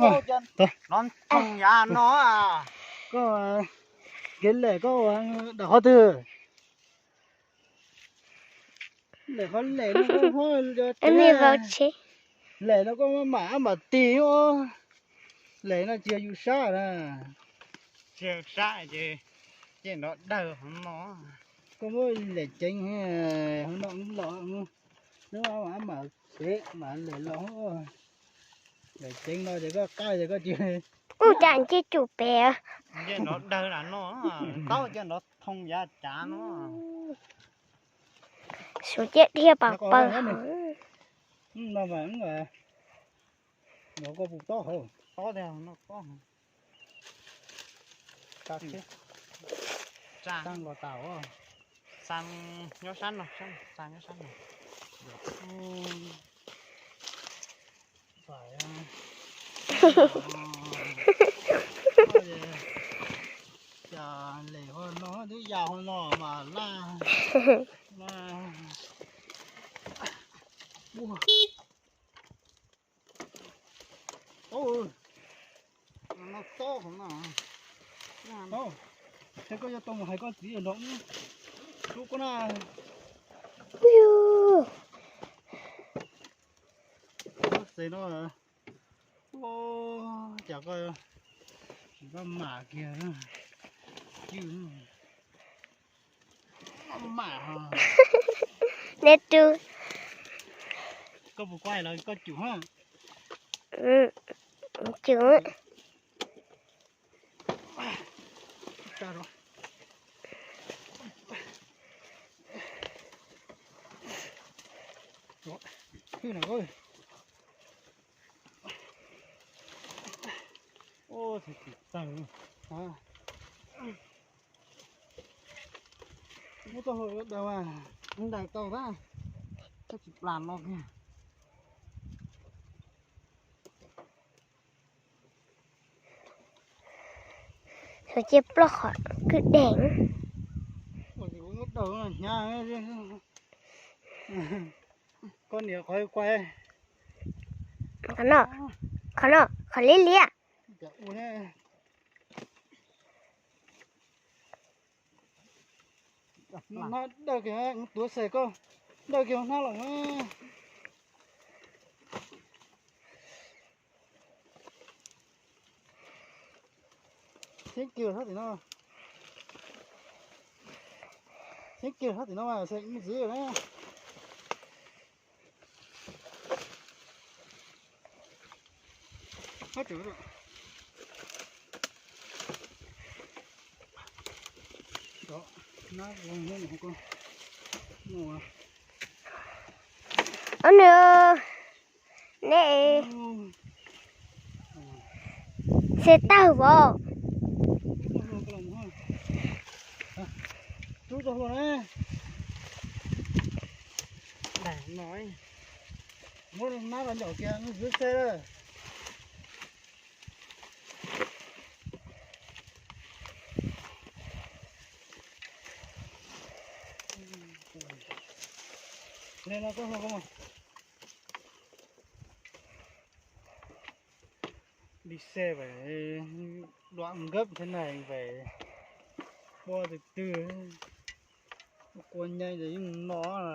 Los thooj yav no. Koj kev lem koj ua dam qhov twg? Lem qhov lem no koj huab, lem no koj maj mam ab mam tig os. Lem no tsis yog yus sab na. Tsis yog sab ces cia nrov dawg hauv no. Koj muab lem ceev hauv no los, ab mam pem mam lem los. Lem ceev no ces koj qab ces koj cia. Ub, cas nce tsum pem. Cia nrov dawg lam no, tau cia nrov thooj yav cav no. Suav ciaj dhia pas pawg. No mas, no koj puas tob hauv? Tob tiag, no tob. Tsa los tau. Xa nyob sab no, xa nyob sab no. Cas lem hauv no twb yau hauv no mas laj. Ub, no tob hauv no. Ces koj yuav tau mus hais koj txiv nrog wb rub koj na. Xes no, cas koj tsis maj mam kiag. Maj mam. Neb rub. Koj puas kuaj los koj cum ha? Cum. Hwj na. Ub, txiv txawg. Muab tau hluas daws mas, daws tau tab, koj tsis plam no kiag. Cia plaub qhov kwj deeg. Koj niam qhov kuaj. Qhov no, qhov no, qhov liab liab. Hnab dawj kiag, tuav xes koj dawj kiag hnab los. Xeeb kiag sab tim no. Xeeb kiag sab tim no mas xeeb ntxiv na. Ob nws, neb xes tawg vov. Rub tau hluas na. Muab nab los nyom kiag xwb xwb. Li no koj hluas koj mas. Đi xe phải đoạn gấp thế này phải qua từ từ. Qua nhanh rồi nhưng nó là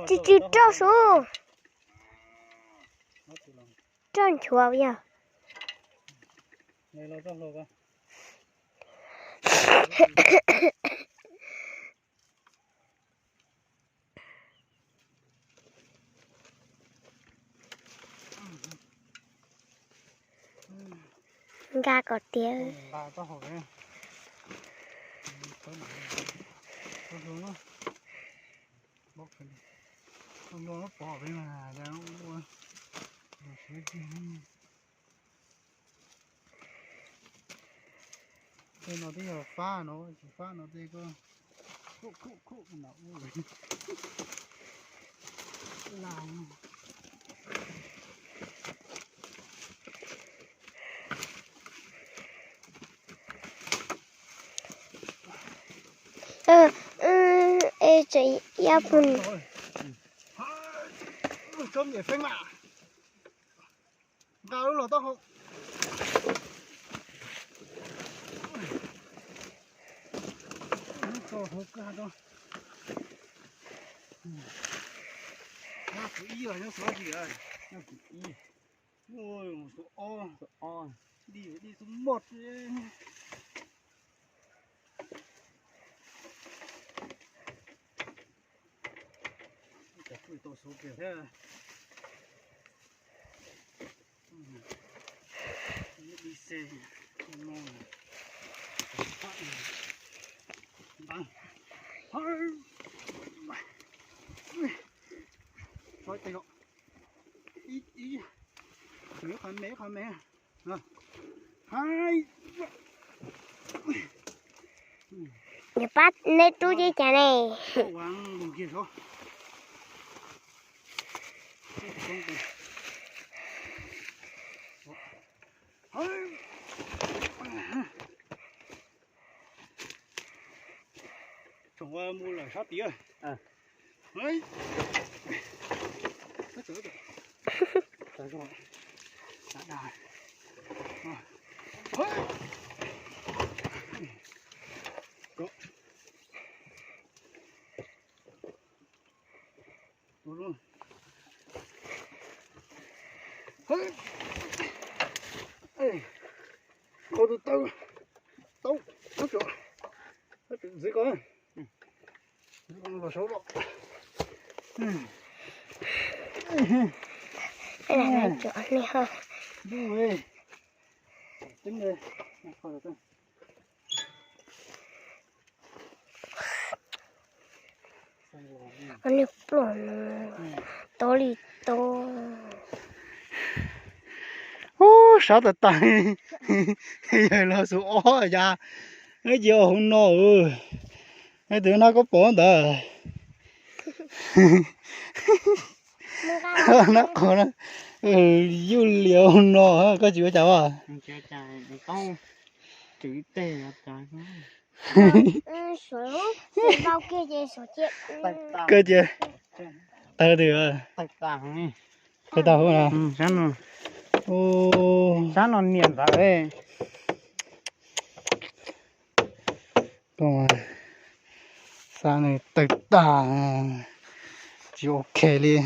Tsis tsis roj su. Roj nchuav yog. Nqa kom tiav. Tej no twb yog fab no, tsis fab no tej ko. Ib ob pug. Tsob nyem feeb mas nqa wb los taub hau. Nyob tso hauv kwj ha rau. Nyob kuv ib los nyob xov li, nyob kuv ib. Mus xov ob, xov ob, dij dij tub moj. Cov pw tau xov kiag thiab. Dij se no. Ib, ib, ib, qhov me, qhov me. Nws pab neb rub ces cas ne. Tsoom ua mus lawm sab tid. Qhov tus taw, tau, ntxiv ko, los saud los. Niag pluaj no tob li tob. Ub, sab tas tas. Yawg los xus ob yas, neb cia ua hauv no. Neb twb nab koj pom ntawd. Nab qhov na, yuj lias hauv no, koj tsis ua cas os. Koj cia tawg twg? Tawg tag huv na. Sab no niam ntawd. Sab no tawg tag, tsis ok li.